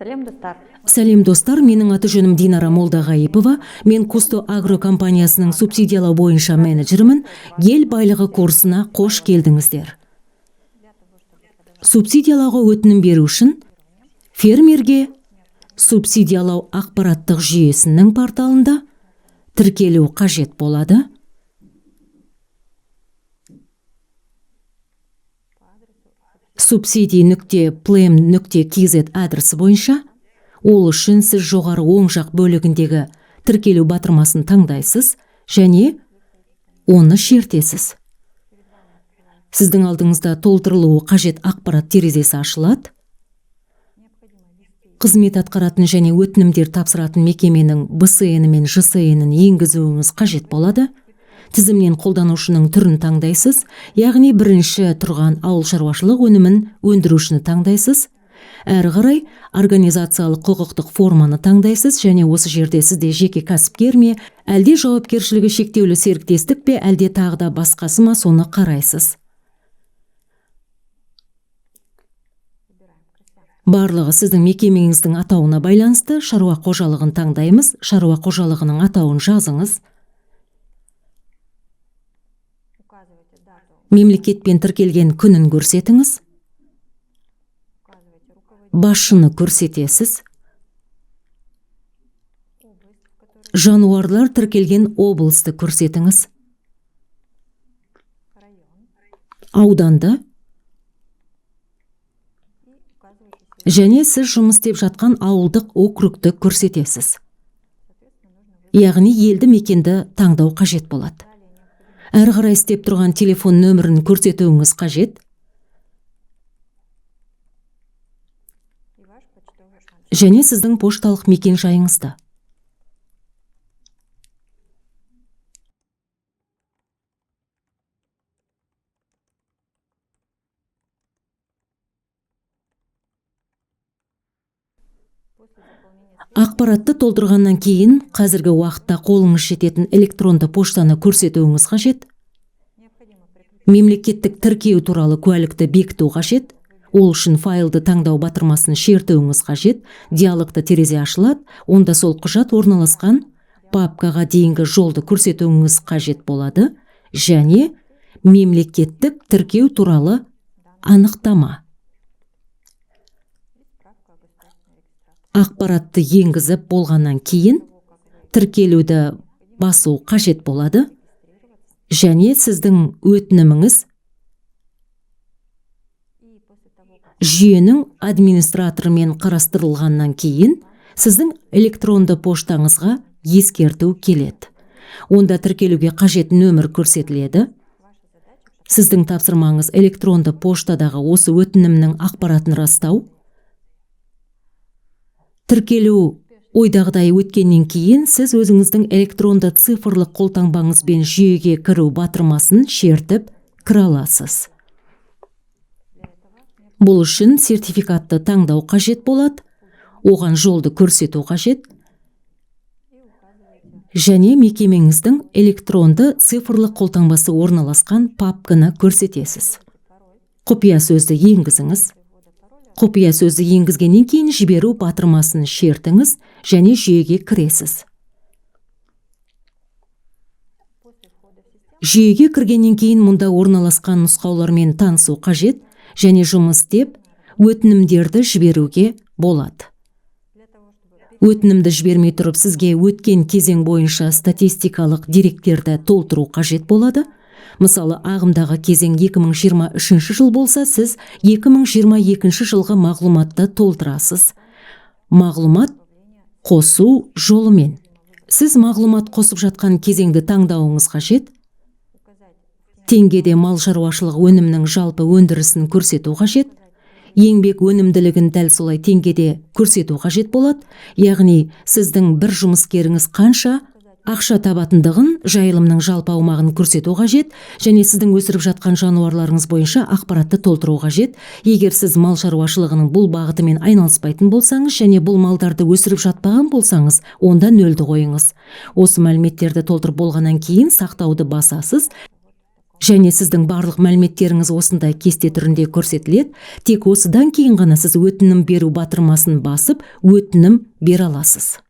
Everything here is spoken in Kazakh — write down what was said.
Сәлем, достар. Сәлем, достар, менің аты жөнім Динара Молдағайыпова. Мен Кусто Агро компаниясының субсидиялау бойынша менеджерімін. Ел байлығы курсына қош келдіңіздер. Субсидиялауға өтінім беру үшін фермерге субсидиялау ақпараттық жүйесінің порталында тіркелу қажет болады. Субсидии.plm.kz адресі бойынша. Ол үшін сіз жоғары оң жақ бөлігіндегі тіркелу батырмасын таңдайсыз және оны шертесіз. Сіздің алдыңызда толтырылуы қажет ақпарат терезесі ашылады. Қызмет атқаратын және өтінімдер тапсыратын мекеменің БСН мен ЖСН-ін енгізуіңіз қажет болады. Тізімнен қолданушының түрін таңдайсыз, яғни бірінші тұрған ауыл шаруашылық өнімін өндірушіні таңдайсыз. Әрі қарай организациялық құқықтық форманы таңдайсыз және осы жерде сізде жеке кәсіпкер ме, әлде жауапкершілігі шектеулі серіктестік пе, әлде тағы да басқасы ма, соны қарайсыз. Барлығы сіздің мекемеңіздің атауына байланысты. Шаруа қожалығын таңдаймыз. Шаруа қожалығының атауын жазыңыз. Мемлекетпен тіркелген күнін көрсетіңіз. Басшыны көрсетесіз. Жануарлар тіркелген облысты көрсетіңіз. Ауданды және сіз жұмыс істеп жатқан ауылдық округті көрсетесіз. Яғни елді мекенді таңдау қажет болады. Әрі қарай істеп тұрған телефон нөмірін көрсетуіңіз қажет. Және сіздің пошталық мекен жайыңызды. Ақпаратты толтырғаннан кейін қазіргі уақытта қолыңыз жететін электронды поштаны көрсетуіңіз қажет. Мемлекеттік тіркеу туралы куәлікті бекіту қажет. Ол үшін файлды таңдау батырмасын шертуіңіз қажет. Диалогты терезе ашылады. Онда сол құжат орналасқан папкаға дейінгі жолды көрсетуіңіз қажет болады. Және мемлекеттік тіркеу туралы анықтама. Ақпаратты енгізіп болғаннан кейін тіркелуді басу қажет болады. Және сіздің өтініміңіз жүйенің администраторымен қарастырылғаннан кейін сіздің электронды поштаңызға ескерту келеді. Онда тіркелуге қажет нөмір көрсетіледі. Сіздің тапсырмаңыз электронды поштадағы осы өтінімнің ақпаратын растау. Тіркелу ойдағыдай өткеннен кейін сіз өзіңіздің электронды цифрлық қолтаңбаңызбен жүйеге кіру батырмасын шертіп кіре аласыз. Бұл үшін сертификатты таңдау қажет болады, оған жолды көрсету қажет және мекемеңіздің электронды цифрлық қолтаңбасы орналасқан папканы көрсетесіз. Құпия сөзді енгізіңіз. Құпия сөзді енгізгеннен кейін жіберу батырмасын шертіңіз және жүйеге кіресіз. Жүйеге кіргеннен кейін мұнда орналасқан нұсқаулармен танысу қажет және жұмыс істеп, өтінімдерді жіберуге болады. Өтінімді жібермей тұрып сізге өткен кезең бойынша статистикалық деректерді толтыру қажет болады. Мысалы, ағымдағы кезең 2023 жыл болса, сіз 2022 жылғы мағлұматты толтырасыз. Мағлұмат қосу жолымен. Сіз мағлұмат қосып жатқан кезеңді таңдауыңыз қажет. Теңгеде мал шаруашылығы өнімінің жалпы өндірісін көрсету қажет. Еңбек өнімділігін дәл солай теңгеде көрсету қажет болады. Яғни сіздің бір жұмыскеріңіз қанша ақша табатындығын, жайылымның жалпы аумағын көрсету қажет және сіздің өсіріп жатқан жануарларыңыз бойынша ақпаратты толтыру қажет. Егер сіз мал шаруашылығының бұл бағытымен айналыспайтын болсаңыз және бұл малдарды өсіріп жатпаған болсаңыз, онда нөлді қойыңыз. Осы мәліметтерді толтырып болғаннан кейін сақтауды басасыз Және сіздің барлық мәліметтеріңіз осындай кесте түрінде көрсетіледі. Тек осыдан кейін ғана сіз өтінім беру батырмасын басып, өтінім бере аласыз.